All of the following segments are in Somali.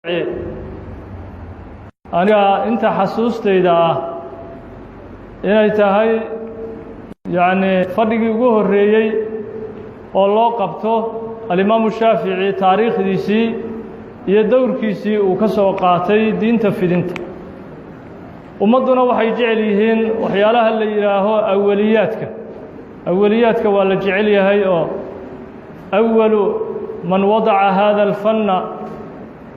Aniga inta xasuustayda ah inay tahay, yacni, fadhigii ugu horreeyey oo loo qabto alimaamu Shaafici, taariikhdiisii iyo dowrkiisii uu ka soo qaatay diinta fidinta. Ummadduna waxay jecel yihiin waxyaalaha la yidhaaho awaliyaadka. Awaliyaadka waa la jecel yahay, oo أول من وضع هذا الفن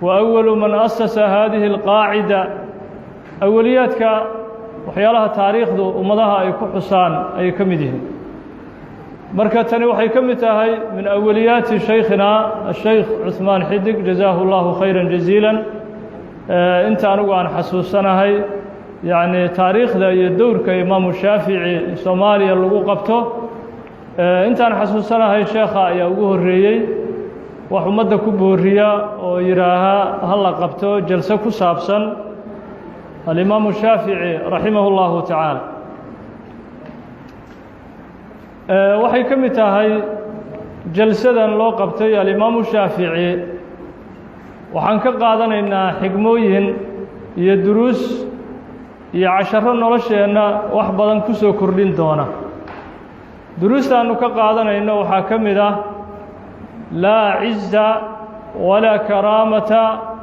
وأول من أسس هذه القاعدة. Awaliyaadka, waxyaalaha taariikhdu ummadaha ay ku xusaan, ayay ka mid yihiin. Marka tani waxay ka mid tahay من أوليات شaykhina الshaykh Cuثmaan Xidig, جزاه الله خيرا جزيلا. Inta anigu aan xasuusanahay, yacni, taariikhda iyo dowrka Imaamu Shaafici Soomaaliya lagu qabto, intaan xasuusanahay sheekha ayaa ugu horreeyey wax ummadda ku booriya oo yidhaahaa ha la qabto jalso ku saabsan alimaamu Shaafici رحمه الله تعالى. Waxay ka mid tahay jalsadan loo qabtay alimaamu Shaafici, waxaan ka qaadanaynaa xigmooyin iyo duruus iyo casharo nolosheenna wax badan ku soo kordhin doona. Duruustaannu ka qaadanayno waxaa ka mid ah: لا عز ولا كرامة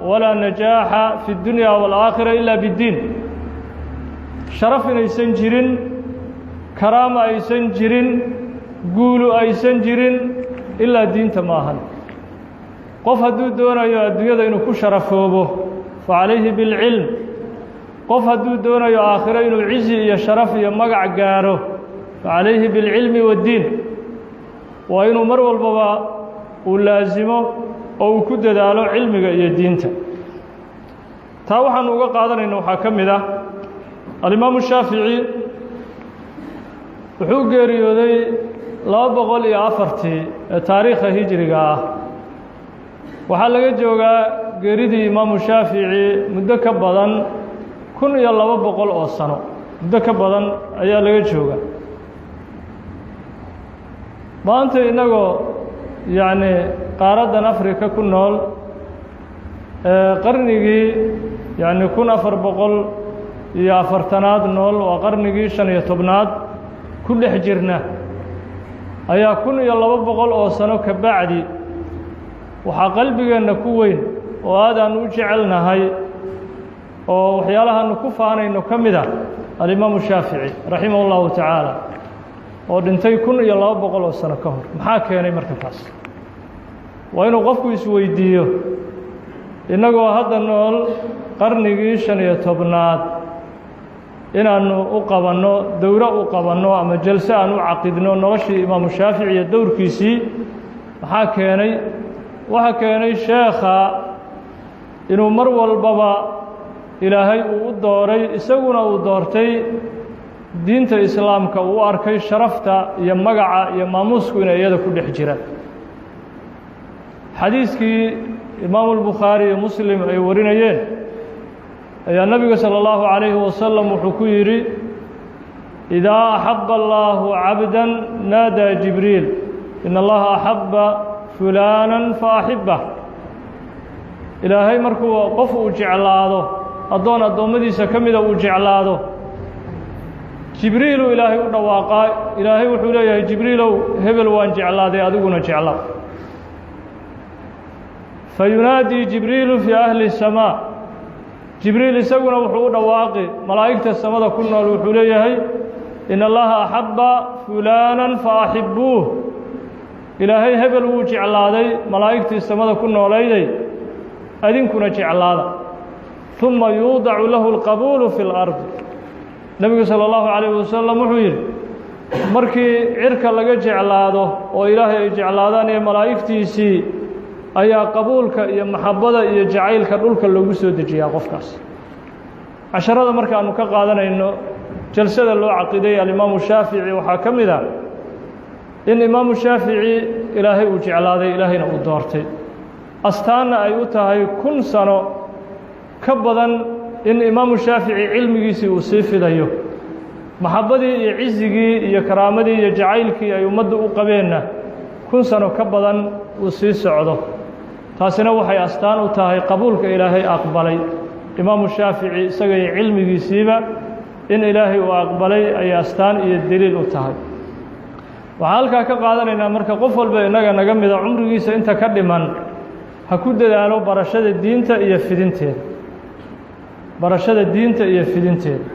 ولا نجاح في الدنيا والآخرة إلا بالدين. Sharaf inaysan jirin, karaama aysan jirin, guulu aysan jirin ilaa diinta maahan. Qof hadduu doonayo adduunyada inuu ku sharafoobo, فعليه بالعلم. Qof hadduu doonayo aakhiro inuu cizi iyo sharaf iyo magac gaaro, فعليه بالعلم والدين. Waa inuu mar walbaba uu laasimo oo uu ku dadaalo cilmiga iyo diinta. Taa waxaanu uga qaadanayna waxaa ka mid ah, alimaamu Shaafici wuxuu geeriyooday 204-tii ee taariikha hijriga ah. Waxaa laga joogaa geeridii Imaamu Shaafici muddo ka badan 1200 oo sano, muddo ka badan ayaa laga joogaa. Maanta innagoo, yacni, qaaraddan Afrika ku nool, qarnigii, yacni, 1440-aad nool, waa qarnigii 15-aad ku dhex jirna, ayaa 1200 oo sano ka bacdi waxaa qalbigeenna ku weyn oo aad aanu u jecelnahay oo waxyaalahaanu ku faanayno ka mid ah alimaamu Shaafici رحمه الله تعالى, oo dhintay 1200 oo sano ka hor. Maxaa keenay marka taas? Waa inuu qofku isweydiiyo, innagoo hadda nool qarnigii 15-aad, inaannu u qabanno dowro, u qabanno ama jalse aan u caqidno noloshii Imaamu Shaafici iyo dowrkiisii. Maxaa keenay? Waxaa keenay sheekha inuu mar walbaba Ilaahay uu u dooray, isaguna uu doortay diinta Islaamka, uu u arkay sharafta iyo magaca iyo maamuusku inay iyada ku dhex jiraan. Xadiiskii Imaamu Albukhaari iyo Muslim ay warinayeen ayaa nabiga صلى الله عليه وسلم wuxuu ku yidhi: إذا أحب الله عبدا نادى جبريل إن الله أحب فلانا فأحبه. Ilaahay markuu qof uu jeclaado, addoon addoommadiisa ka mida uu jeclaado, Jibriiluu Ilaahay u dhawaaqaa. Ilaahay wuxuu leeyahay: "Jibriilow, hebel waan jeclaaday, adiguna jecla." فينادي جبريل في أهل السماء. Jibriil isaguna wuxuu u dhawaaqi malaa'igta samada ku nool, wuxuu leeyahay: إن الله أحب فلانا فأحبوه. Ilaahay hebel wuu jeclaaday, malaa'igtii samada ku noolayday, adinkuna jeclaada. ثم يوضع له القبول في الأرض. Nebigu صلى الله عليه وسلم wuxuu yidhi: markii cirka laga jeclaado oo Ilaahay ay jeclaadaan iyo malaa'igtiisii, ayaa qabuulka iyo maxabbada iyo jacaylka dhulka loogu soo dejiyaa qofkaas. Casharada markaanu ka qaadanayno jalsada loo caqiday alimaamu Shaafici waxaa ka mid ah in Imaamu Shaafici Ilaahay uu jeclaaday, Ilaahayna uu doortay, astaanna ay u tahay 1000 sano ka badan in Imaamu Shaafici cilmigiisii uu sii fidayo, maxabbadii iyo cizigii iyo karaamadii iyo jacaylkii ay ummaddu u qabeenna 1000 sano ka badan uu sii socdo. Taasina waxay astaan u tahay qabuulka Ilaahay aqbalay Imaamu Shaafici isaga iyo cilmigiisiiba in Ilaahay uu aqbalay ayay astaan iyo deliil u tahay. Waxaan halkaa ka qaadanaynaa marka qof walba innaga naga mida cumrigiisa inta ka dhiman ha ku dadaalo barashada diinta iyo fidinteeda, barashada diinta iyo fidinteeda,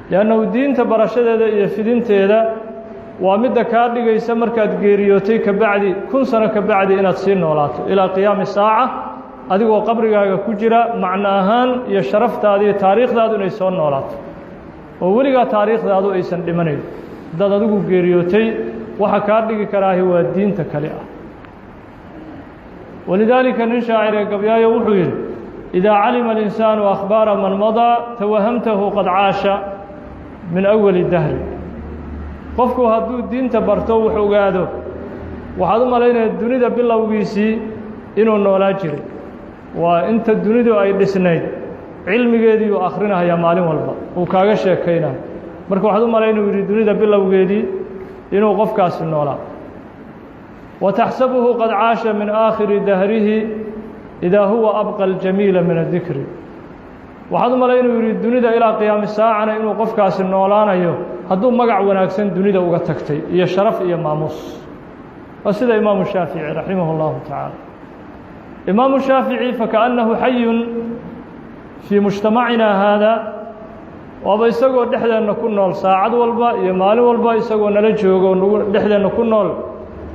liannahu diinta barashadeeda iyo fidinteeda waa midda kaa dhigaysa markaad geeriyootay ka bacdi 1000 sano ka bacdi inaad sii noolaato ilaa qiyaami saaca, adigoo qabrigaaga ku jira macno ahaan iyo sharaftaada iyo taariikhdaadu inay soo noolaato oo weligaa taariikhdaadu aysan dhimanayn. Haddaad adigu geeriyootay waxa kaa dhigi karaahi waa diinta kale ah. Walidaalika nin shaacir ee gabyaayo wuxuu yidhi: idaa calima alinsaanu akhbaara man madaa tawahamtahu qad caasha min awali dahri. Qofku hadduu diinta barto wax ogaado, waxaad u malaynaya dunida bilowgiisii inuu noolaa jiray. Waa inta dunidu ay dhisnayd cilmigeedii uu akhrinahayaa maalin walba uu kaaga sheekaynayo. Marka waxaad u malayn uu yidhi dunida bilowgeedii inuu qofkaasi noolaa. Wa taxsabuhu qad caasha min aakhiri dahrihi idaa huwa abqa aljamiila min adikri. Waxaad u malay inuu yidhi dunida ilaa qiyaami saacana inuu qofkaasi noolaanayo hadduu magac wanaagsan dunida uga tagtay iyo sharaf iyo maamuus. Waa sida Imaamu Shaafici raximah اllahu tacaala. Imaamu Shaafici fakaأnnahu xayun fii mujtamacina haada, waaba isagoo dhexdeenna ku nool saacad walba iyo maalin walba, isagoo nala joogo nagu dhexdeenna ku nool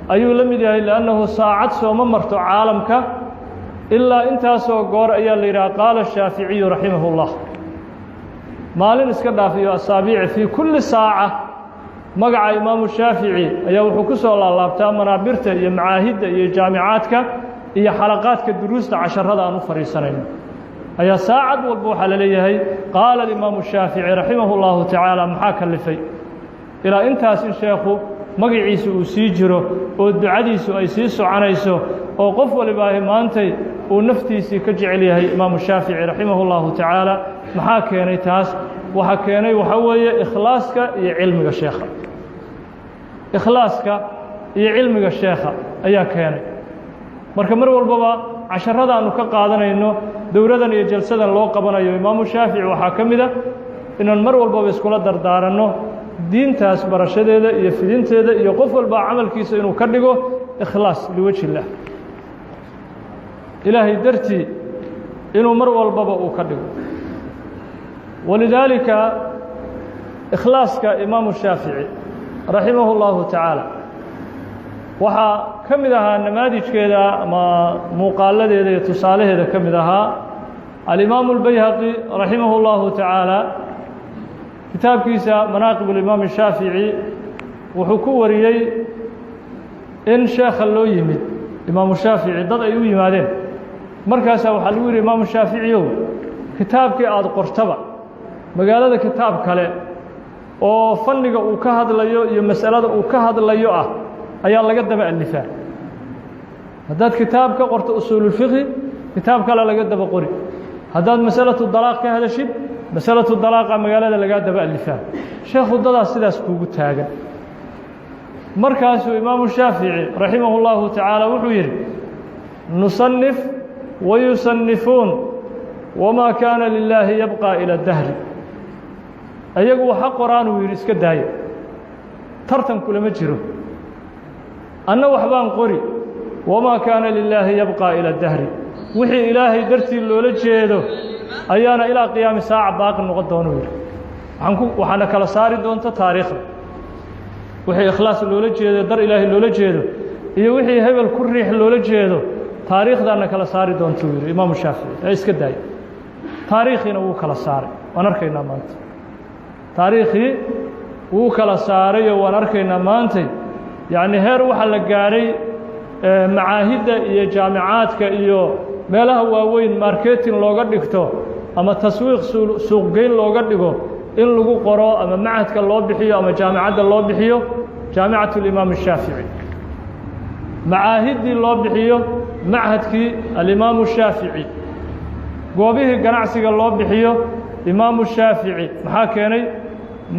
ayuu la mid yahay, liannahu saacad sooma marto caalamka ilaa intaasoo goor ayaa la yidhaha qaala Shaaficiyu raximah اllah. Maalin iska dhaaf iyo asaabiici, fii kulli saaca magaca Imaamu Shaafici ayaa wuxuu ku soo laalaabtaa manaabirta iyo macaahidda iyo jaamicaadka iyo xalaqaadka duruusta casharada aan u fadhiisanayno ayaa saacad walba waxaa la leeyahay qaala alimaamu Shaafici raximah اllahu tacaala. Maxaa kalifay ilaa intaas in sheekhu magaciisu uu sii jiro oo ducadiisu ay sii soconayso oo qof walibaahi maantay uu naftiisii ka jecel yahay Imaamu Shaafici raximah اllahu tacaala? Maxaa keenay taas? Waxaa keenay waxaa weeye ikhlaaska iyo cilmiga sheekha. Ikhlaaska iyo cilmiga sheekha ayaa keenay. Marka mar walbaba casharada aanu ka qaadanayno dowladan iyo jalsadan loo qabanayo Imaamu Shaafici waxaa ka mid a inaan mar walbaba iskula dardaaranno diintaas barashadeeda iyo fidinteeda, iyo qof walba camalkiisa inuu ka dhigo ikhlaas liwajhi illaah, Ilaahay dartii inuu mar walbaba uu ka dhigo. Walidaalika ikhlaaska Imaamu Shaafici raximahu اllahu tacaala waxaa ka mid ahaa namaadijkeeda ama muuqaaladeeda iyo tusaalaheeda ka mid ahaa alimaamu اlbayhaqi raximahu اllahu tacaala kitaabkiisa Manaaqib اlimaam Shaafici wuxuu ku wariyey in sheekha loo yimid Imaamu Shaafici, dad ay u yimaadeen. Markaasaa waxaa lagu yidhi: Imaamu Shaaficiyow, kitaabkii aada qortaba magaalada kitaab kale oo fanniga uu ka hadlayo iyo masalada uu ka hadlayo ah ayaa laga daba alifaa. Haddaad kitaab ka qorto usuululfiqhi, kitaab kale laga daba qori. Haddaad masalatu dalaaq ka hadashid, masalatu dalaaqa magaalada lagaa daba alifaa. Sheekhu, dadaas sidaas kuugu taagan. Markaasuu Imaamu Shaafici raximahu اllahu tacaala wuxuu yidhi: nusannif wayusannifuun, wamaa kaana lilaahi yabqى ila dahri. Ayagu waxa qoraan, uu yidhi, iska daaya, tartan kulama jiro, anna waxbaan qori. Wamaa kaana lilaahi yabqى ila dahri, wixii Ilaahay dartii loola jeedo ayaana ilaa qiyaami saaca baaqi noqon doonuu yidhi. Waxaan ku waxaana kala saari doonta taariikhda wixii ikhlaas loola jeedo, dar Ilaahay loola jeedo, iyo wixii hebel ku riix loola jeedo, taariikhdaana kala saari doonta, uu yidhi Imaamu Shaafici, ee iska daaya. Taariikhiina wuu kala saaray, waan arkaynaa maanta. Taariikhii wuu kala saarayoo waan arkaynaa maantay. Yacni heer waxaa la gaadhay macaahidda iyo jaamicaadka iyo meelaha waaweyn marketing looga dhigto ama taswiiq suuqgeyn looga dhigo in lagu qoro ama machadka loo bixiyo ama jaamicadda loo bixiyo Jaamicat اlimaam الshaafici, macaahiddii loo bixiyo machadkii Alimaamu Shaafici, goobihii ganacsiga loo bixiyo Imaamu Shaafici. Maxaa keenay?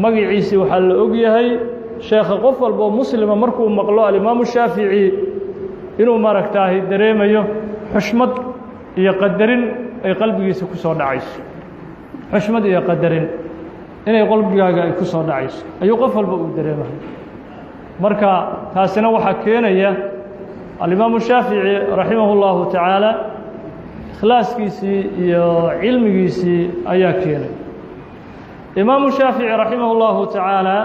Magiciisii waxaa la og yahay sheekha qof walba oo muslima markuu maqlo Alimaamu Shaafici inuu maaragtaahi dareemayo Xushmad iyo qadarin ay qalbigiisa ku soo dhacayso, xushmad iyo qadarin inay qalbigaaga ay ku soo dhacayso ayuu qof walba uu dareemahay. Marka taasina waxaa keenaya alimaamu Shaafici raximah اllahu tacaala ikhlaaskiisii iyo cilmigiisii ayaa keenay. Imaamu Shaafici raximah اllahu tacaala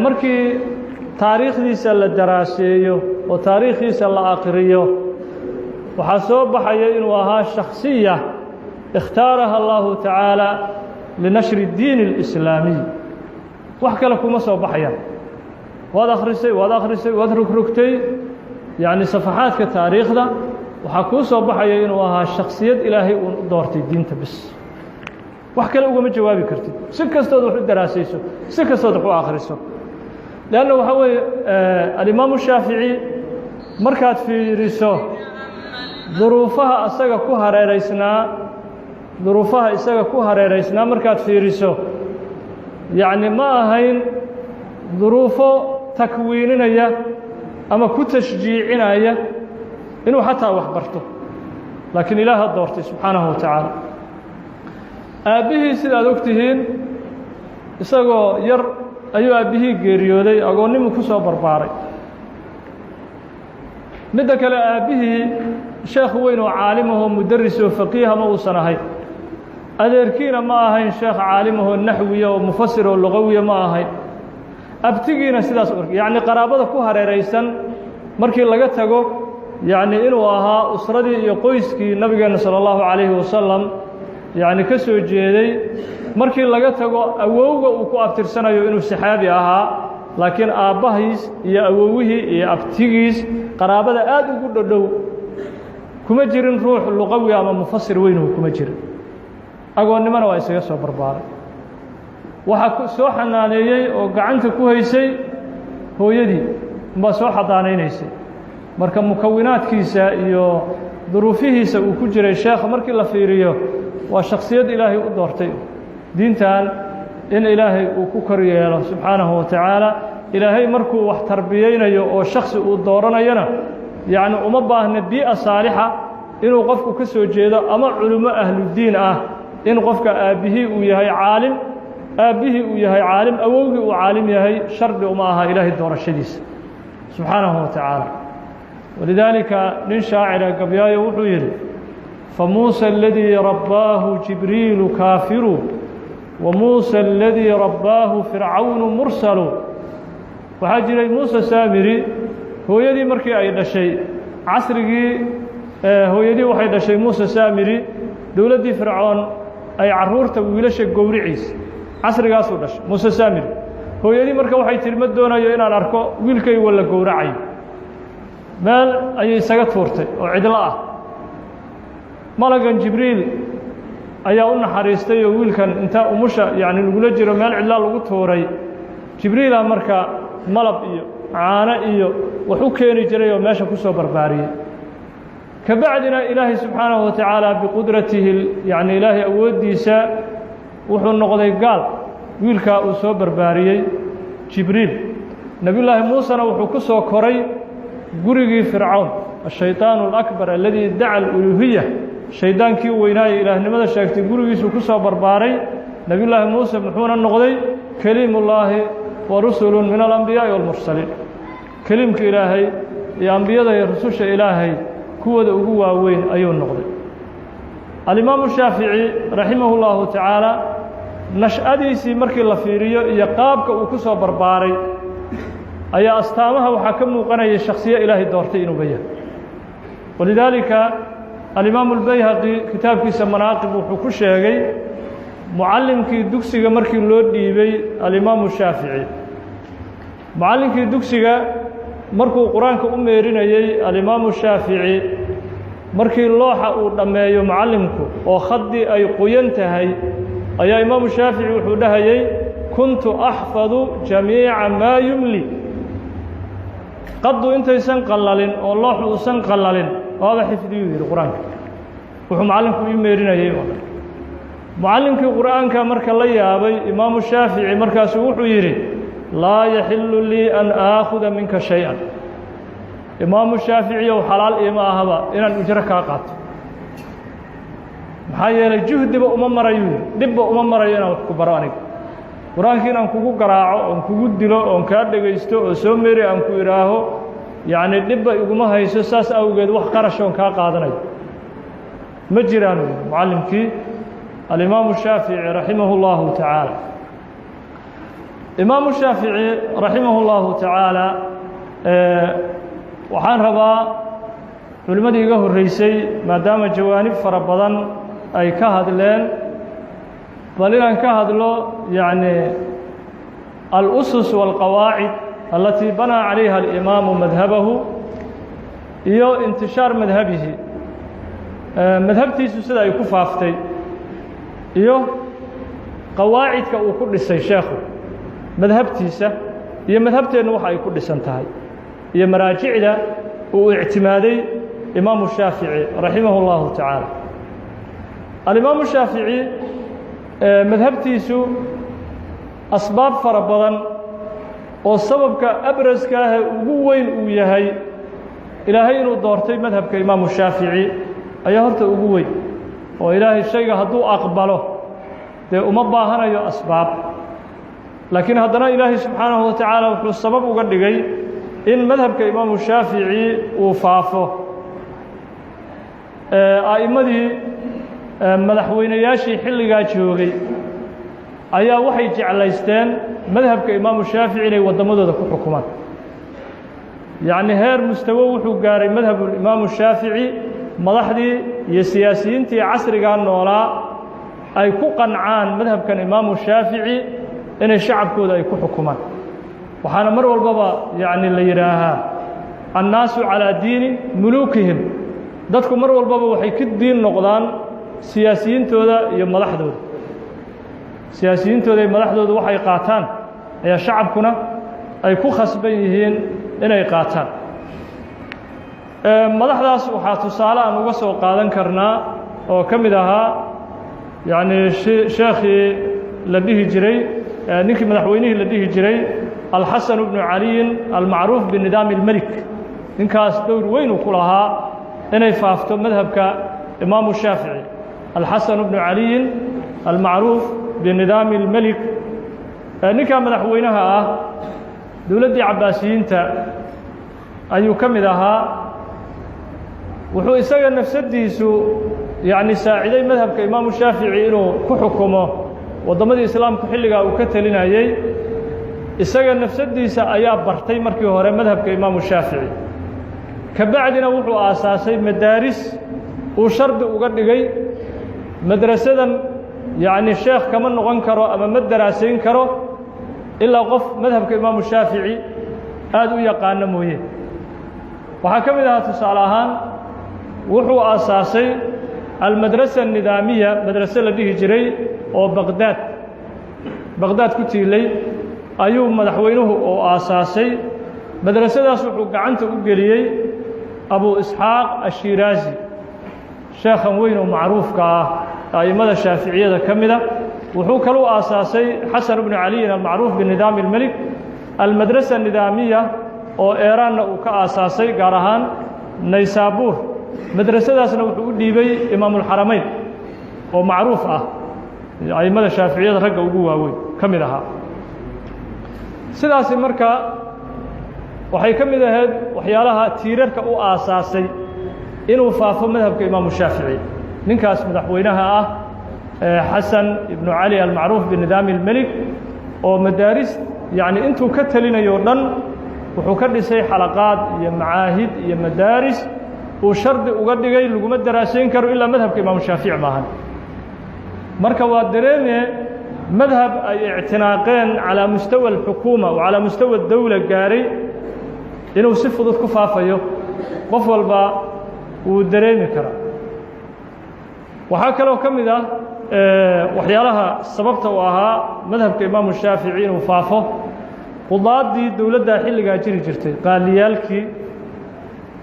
markii taariikhdiisa la daraaseeyo oo taariikhdiisa la aqriyo, waxaa soo baxaya inuu ahaa shakhsiya ikhtaaraha allahu tacaala linashri اdiin اlislaamiy. Wax kale kuma soo baxayaan. Waad akhrisay, waad akhrisay, waad rogrogtay, yacni safaxaadka taariikhda, waxaa kuu soo baxaya inuu ahaa shakhsiyad Ilaahay uu doortay diinta bis. Wax kale ugama jawaabi kartid, si kastood wax u daraasayso, si kastood wax u akhriso. Leanna waxaa weeye, alimaamu Shaafici markaad fiiriso duruufaha isaga ku hareeraysnaa, duruufaha isaga ku hareeraysnaa markaad fiiriso, yacni ma ahayn duruufo takwiininaya ama ku tashjiicinaya inuu xataa wax barto, laakiin Ilaaha doortay subxaanahu wa tacaala. Aabbihii, sidaad og tihiin, isagoo yar ayuu aabbihii geeriyooday, agoonnimu ku soo barbaaray. Midda kale, aabbihii sheekh weyn oo caalimahoo mudaris oo faqiiha ma uusan ahayn. Adeerkiina ma ahayn sheekh caalimahoo naxwiya oo mufasir oo lugawiya ma ahayn. Abtigiina sidaas. Yacni qaraabada ku hareeraysan markii laga tago, yacni inuu ahaa usradii iyo qoyskii Nabigeenna salى اllahu calayhi wasalam yacni ka soo jeeday, markii laga tago awowga uu ku abtirsanayo inuu saxaabi ahaa, laakiin aabbahiis iyo awowihii iyo abtigiis qaraabada aad ugu dhodhow kuma jirin ruux luqawi ama mufasir weynuhu kuma jirin. Agoonnimona waa isaga soo barbaaray. Waxaa soo xanaaneeyey oo gacanta ku haysay hooyadii umbaa soo xadaanaynaysay. Marka mukawinaadkiisa iyo duruufihiisa uu ku jiray sheekha markii la fiiriyo, waa shaksiyad Ilaahay u doortay diintan in Ilaahay uu ku kor yeelo subxaanahu wa tacaala. Ilaahay markuu wax tarbiyeynayo oo shaksi uu dooranayona, yacni uma baahna bii'a saalixa inuu qofku ka soo jeedo ama culummo ahludiin ah, in qofka aabbihii uu yahay caalim, aabbihii uu yahay caalim, awowgii uu caalim yahay, shardi uma aha Ilaahay doorashadiisa subxaanahu wa tacaala. Walidaalika nin shaacira gabyaayo wuxuu yidhi: "Famuusa aladii rabbaahu Jibriilu kaafiru, wa Muusa aladii rabbaahu Fircawnu mursalu." Waxaa jiray Muuse Saamiri, hooyadii markii ay dhashay, casrigii hooyadii waxay dhashay Muuse Saamiri, dowladdii Fircoon ay carruurta wiilasha gowriciisa, casrigaasuu dhashay Muuse Saamiri. Hooyadii marka waxay tihi: "Ma doonayo inaan arko wiilkaygo la gowracayo." Meel ayay isaga tuurtay oo cidlo ah. Malagan Jibriil ayaa u naxariistay oo wiilkan inta umusha yacni lagula jiro meel cidlaa lagu tuuray, Jibriila marka malab iyo caano iyo wax u keeni jiray oo meesha ku soo barbaariyey. Ka bacdina Ilaahay subxaanahu wa tacaala biqudratihi, yacni Ilaahay awooddiisa, wuxuu noqday gaal wiilkaa uu soo barbaariyey Jibriil. Nebiyullaahi Muusena wuxuu ku soo koray gurigii Fircawn, ashayطaan alakbar aladii daca aluluhiya, shaydaankii weynaaye ilaahnimada sheegtay, gurigiisuu ku soo barbaaray Nebiyullaahi Muuse. Muxuuna noqday? Keliimullaahi wa rusulu min alambiyaa'i walmursaliin, keliimka Ilaahay iyo ambiyada iyo rususha Ilaahay kuwooda ugu waaweyn ayuu noqday. Alimaamu Shaafici raximahu llahu tacaala nash'adiisii markii la fiiriyo iyo qaabka uu ku soo barbaaray ayaa astaamaha waxaa ka muuqanayay shaksiye Ilaahay doortay inuuba yahay. Walidaalika alimaamu albayhaqi kitaabkiisa Manaaqib wuxuu ku sheegay mucallimkii dugsiga markii loo dhiibay alimaamu Shaafici, mucallinkii dugsiga markuu Qur-aanka u meerinayey alimaamu Shaafici, markii looxa uu dhammeeyo mucallimku oo khaddii ay qoyan tahay, ayaa imaamu Shaafici wuxuu dhahayey: "Kuntu axfadu jamiica maa yumli." Qaddu intaysan qallalin oo looxu uusan qallalin waaba xifdiyuu yidhi Qur-aanka wuxuu mucallimku ii meerinayey oo dhan. Mucallimkii Qur'aanka marka la yaabay imaamu Shaafici, markaasuu wuxuu yidhi: "Laa yaxilu lii an aakhuda minka shay-an." Imaamu Shaaficiyow, xalaal iima ahaba inaan ujro kaa qaato, maxaa yeelay juhdiba uma marayu, yidhi, dhibba uma marayo inaan wax ku baro. Aniga Qur-aankii inaan kugu garaaco oon kugu dilo oon kaa dhegaysto oo soo meri aan ku idhaaho, yacni dhibba iguma hayso. Saas awgeed wax qarashoon kaa qaadanayo ma jiraan, yidhi mucallimkii alimaamu Shaafici raximahu اllahu tacaala. Imaamu Shaafici raximahu اllahu tacaala, waxaan rabaa culimmadii iga horreysay, maadaama jawaanib fara badan ay ka hadleen, bal inaan ka hadlo yacni al-usus wاlqawaacid alatii banaa calayha alimaamu madhabahu iyo intishaar madhabihi, madhabtiisu sida ay ku faaftay iyo qawaacidka uu ku dhisay sheekhu madhabtiisa iyo madhabteennu waxa ay ku dhisan tahay iyo maraajicda uu ictimaaday Imaamu Shaafici raximah اllahu tacaala. Alimaamu Shaafici madhabtiisu asbaab fara badan oo sababka abraska ahee ugu weyn uu yahay Ilaahay inuu doortay madhabka Imaamu Shaafici ayaa horta ugu weyn, oo Ilaahay shayga hadduu aqbalo dee uma baahanayo asbaab. Laakiin haddana Ilaahay subxaanahu wa tacaala wuxuu sabab uga dhigay in madhabka Imaamu Shaafici uu faafo a'immadii madaxweynayaashii xilligaa joogay ayaa waxay jeclaysteen madhabka Imaamu Shaafici inay waddamadooda ku xukumaan. Yacni heer mustawo wuxuu gaaray madhabu Imaamu Shaafici madaxdii iyo siyaasiyiintii casrigaa noolaa ay ku qancaan madhabkan Imaamu Shaafici inay shacabkooda ay ku xukumaan. Waxaana mar walbaba yacni la yidhaahaa annaasu calaa diini muluukihim, dadku mar walbaba waxay ka diin noqdaan siyaasiyiintooda iyo madaxdooda. Siyaasiyiintooda iyo madaxdooda waxay qaataan ayaa shacabkuna ay ku khasban yihiin inay qaataan. Madaxdaas waxaa tusaale aan uga soo qaadan karnaa oo ka mid ahaa yacni sheekhii la dhihi jiray, ninkii madaxweynihii la dhihi jiray Alxasan bnu Caliyin almacruuf binidaami اlmelik. Ninkaas dowr weyn uu ku lahaa inay faafto madhabka Imaamu Shaafici, Alxasan bnu Caliyin almacruuf binidaami اlmelik. Ninkaa madaxweynaha ah dowladdii Cabbaasiyiinta ayuu ka mid ahaa. Wuxuu isaga nafsadiisu yacni saaciday madhabka Imaamu Shaafici inuu ku xukumo waddamadii islaamku xilligaa uu ka telinayey. Isaga nafsadiisa ayaa bartay markii hore madhabka Imaamu Shaafici, ka bacdina wuxuu aasaasay madaaris uu shardi uga dhigay madrasadan yacni sheekh kama noqon karo ama ma daraasayn karo ilaa qof madhabka Imaamu Shaafici aada u yaqaano mooye. Waxaa ka mid ahaa tusaale ahaan wuxuu aasaasay almadrasa anidaamiya, madrase la dhihi jiray oo Baqdaad ku tiilay ayuu madaxweynuhu oo aasaasay. Madrasadaas wuxuu gacanta u geliyey Abu Isxaaq Ashiraazi, sheekhan weyn oo macruufka ah, a'immada shaaficiyada ka mida. Wuxuu kaluu aasaasay Xasan bnu Caliyin almacruuf binidaami اlmelik almadrasa nidaamiya oo Eeraanna uu ka aasaasay, gaar ahaan Naysaabuur. Madrasadaasna wuxuu u dhiibay Imaamulxaramayn oo macruuf ah, a'immada shaaficiyada ragga ugu waaweyn ka mid ahaa. Sidaasi marka waxay ka mid ahayd waxyaalaha tiirarka u aasaasay inuu faafo madhabka Imaamu Shaafici, ninkaas madaxweynaha ah Xasan ibnu Cali almacruuf binidaami اlmelik, oo madaaris yacni intuu ka telinayo dhan wuxuu ka dhisay xalaqaad iyo macaahid iyo madaaris uu shardi uga dhigay laguma daraasayn karo ilaa madhabka Imaamu Shaafici maahan. Marka waa dareeme madhab ay ictinaaqeen calaa mustawa alxukuuma oo calaa mustawa dawla gaaray inuu si fudud ku faafayo, qof walba wuu dareemi karaa. Waxaa kaloo ka mid ah waxyaalaha sababta uu ahaa madhabka Imaamu Shaafici inuu faafo qudaaddii dowladdaa xilligaa jiri jirtay, qaaliyaalkii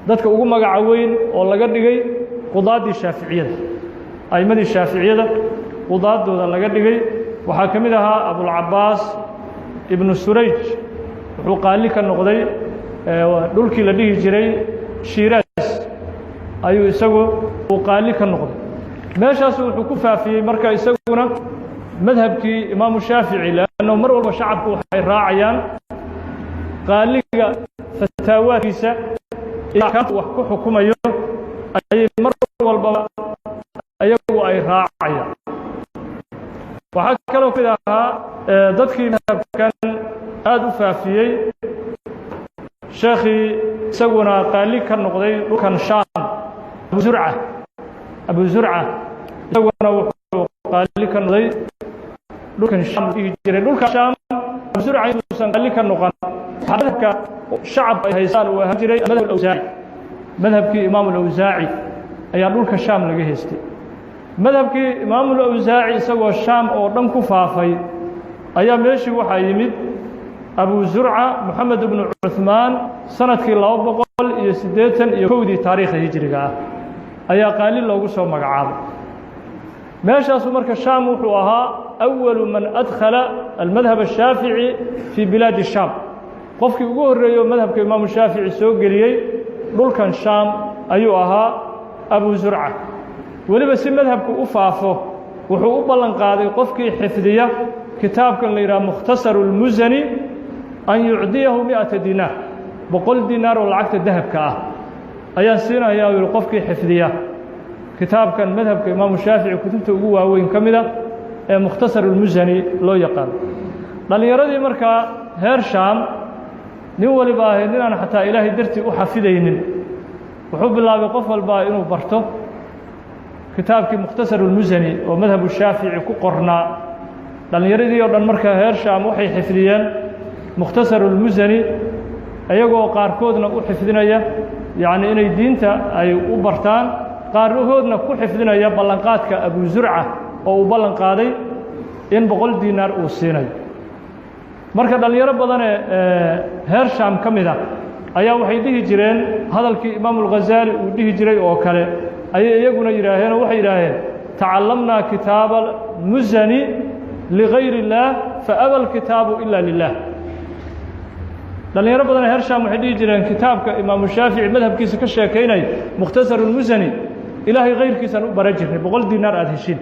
dadka ugu magaca weyn oo laga dhigay qudaaddii shaaficiyada, a'immadii shaaficiyada qudaaddooda laga dhigay. Waxaa ka mid ahaa Abulcabaas ibnu Surayj, wuxuu qaali ka noqday Dhulkii la dhihi jiray Shiiraas ayuu isagu uu qaali ka noqday. Meeshaasu wuxuu ku faafiyey marka isaguna madhabkii Imaamu Shaafici, leanno mar walba shacabku waxay raacayaan qaaliga fataawaadkiisa iyo axkaamta wax ku xukumayo ayay mar walbaba ayagu ay raacayaan. Waxaa kaloo kamid ahaa dadkii madhabkan aada u faafiyey sheekhii isaguna qaali ka noqday dhulkan Shaam, Abu Zurca. Abu Zurca isaguna wuxuu qaali ka noqday dhulkan Shaam dhihi jiray. Dhulka Shaam Abu Zurca intuusan qaali ka noqon, madhabka shacabka ay haystaan uu ahaan jiray madhab Awsaaci. Madhabkii Imaam Alawsaaci ayaa dhulka Shaam laga haystay. Madhabkii Imaamulawsaaci isagoo Shaam oo dhan ku faafay ayaa meeshii waxaa yimid Abu Zurca Moxamed ibnu Cuhmaan. Sanadkii 281dii taariikhda hijriga ah ayaa qaali loogu soo magacaabay meeshaasuu. Marka Shaam wuxuu ahaa awalu man adkhala almadhab ashaafici fii bilaadi Shaam. Qofkii ugu horreeyo madhabka Imaamu Shaafici soo geliyey dhulkan Shaam ayuu ahaa Abu Zurca. Weliba si madhabku u faafo, wuxuu u ballan qaaday qofkii xifdiya kitaabkan la yidhaha Mukhtasaru اlmusani an yucdiyahu 100 dinaar. 100 dinaar oo lacagta dahabka ah ayaan siinayaa, u yihi, qofkii xifdiya kitaabkan madhabka Imaamu Shaafici kutubta ugu waaweyn ka mida ee Mukhtasar ulmusani loo yaqaano. Dhallinyaradii markaa heer Shaam, nin waliba ahayd nin aan xataa Ilaahay dartii u xafidaynin, wuxuu bilaabay qof walbaa inuu barto kitaabkii Mukhtasar ulmusani oo madhabu Shaafici ku qornaa. Dhallinyaradii oo dhan markaa heer Shaam waxay xifdiyeen Mukhtasar ulmusani, iyagoo qaarkoodna u xifdinaya yacni inay diinta ay u bartaan, qaarkoodna ku xifdinaya ballanqaadka Abu Zurca oo uu ballan qaaday in 100 dinaar uu siinayo. Marka dhallinyaro badanee heer Shaam ka mid a ayaa waxay dhihi jireen hadalkii Imaamu Alghazaali uu dhihi jiray oo kale ayay iyaguna yidhaaheen, oo waxay yidhaaheen: "Tacallamnaa kitaaba musani ligayr illaah, faaba alkitaabu ila lilah." Dhallinyaro badanee heer Shaam waxay dhihi jireen kitaabka Imaamu Shaafici madhabkiisa ka sheekaynaya, Mukhtasarulmusani, Ilaahay kayrkiisaan u baran jirnay 100 dinaar aada heshin,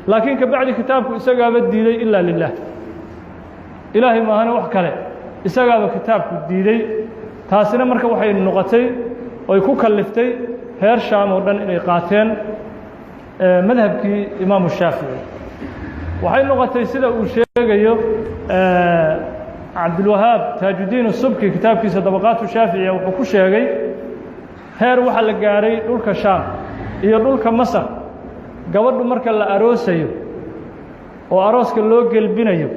laakiin kabacdi kitaabku isagaaba diiday ilaa lilah, Ilaahay maahane wax kale isagaaba kitaabku diiday. Taasina marka waxay noqotay oy ku kalliftay heer Shaam oo dhan inay qaateen madhabkii Imaamu Shaafici. Waxay noqotay, sida uu sheegayo Cabdulwahaab Taajudiin Subki kitaabkiisa Dabaqaatu Shaaficiya, wuxuu ku sheegay heer waxaa la gaaray dhulka Shaam iyo dhulka Masar gabadhu marka la aroosayo oo arooska loo gelbinayo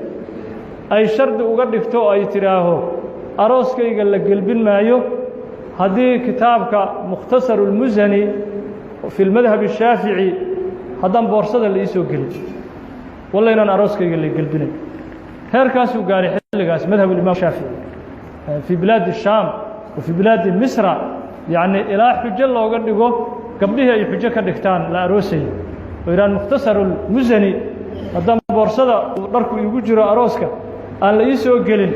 ay shardi uga dhigto oo ay tidhaaho: "Arooskayga la gelbin maayo haddii kitaabka Mukhtasaru اlmusani fi lmadhab الshaafici haddaan boorsada la iisoo gelin, walla inaan arooskayga la gelbinayo." Heerkaasuu gaaray xilligaas madhab imaam Shaafici fii bilaadi Shaam wa fii bilaadi Misra, yacni ilaa xujo looga dhigo, gabdhihii ay xujo ka dhigtaan la aroosayo oo yidhahan: "Mukhtasaru lmusani haddaan boorsada uu dharku iigu jiro arooska aan la ii soo gelin,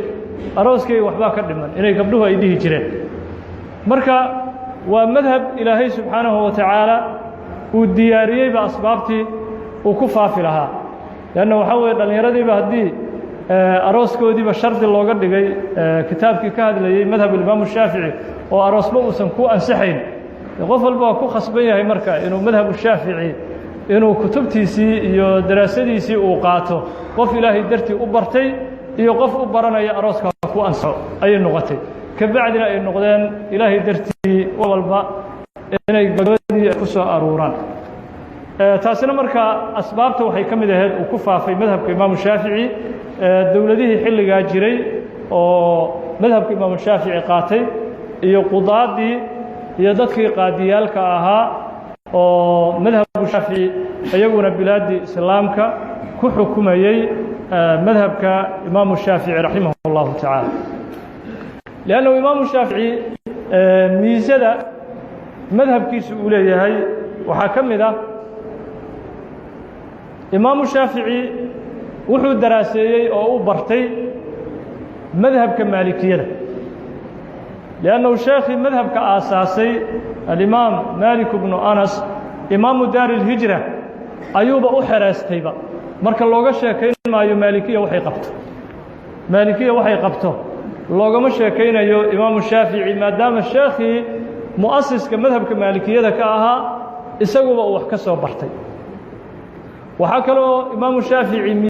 arooskayga waxbaa ka dhiman," inay gabdhuhu ay dhihi jireen. Marka waa madhab Ilaahay subxaanahu wa tacaala uu diyaariyeyba asbaabtii uu ku faafi lahaa, leanna waxaa weeye dhallinyaradiiba haddii arooskoodiiba shardi looga dhigay kitaabkii ka hadlayey madhab Imaamu Shaafici oo aroosba uusan ku ansaxayn, qof walba waa ku khasban yahay marka inuu madhabu Shaafici, inuu kutubtiisii iyo daraasadiisii uu qaato. Qof Ilaahay dartii u bartay iyo qof u baranaya arooska ku ansaxo ayay noqotay. Ka bacdina ay noqdeen Ilaahay dartii walba inay gabadii ku soo aruuraan. Taasina marka asbaabta waxay ka mid ahayd uu ku faafay madhabka Imaamu Shaafici. Dowladihii xilligaa jiray oo madhabka Imaamu Shaafici qaatay iyo qudaadii iyo dadkii qaadiyaalka ahaa oo madhabu Shaafici iyaguna bilaaddii islaamka ku xukumayey madhabka Imaamu Shaafici raximah اllahu tacaala. Liannahu Imaamu Shaafici miisada madhabkiisu uu leeyahay waxaa ka mid ah, Imaamu Shaafici wuxuu daraaseeyey oo u bartay madhabka Maalikiyada. Liannahu sheekhii madhabka aasaasay alimaam Maalik bnu Anas, imaamu daari اlhijra, ayuuba u xereestayba. Marka looga sheekayn maayo Maalikiya waxay qabto, Maalikiya waxay qabto loogama sheekaynayo Imaamu Shaafici, maadaama sheekhii mu'asiska madhabka Maalikiyada ka ahaa isaguba uu wax ka soo bartay. Waxaa kaloo Imaamu Shaafici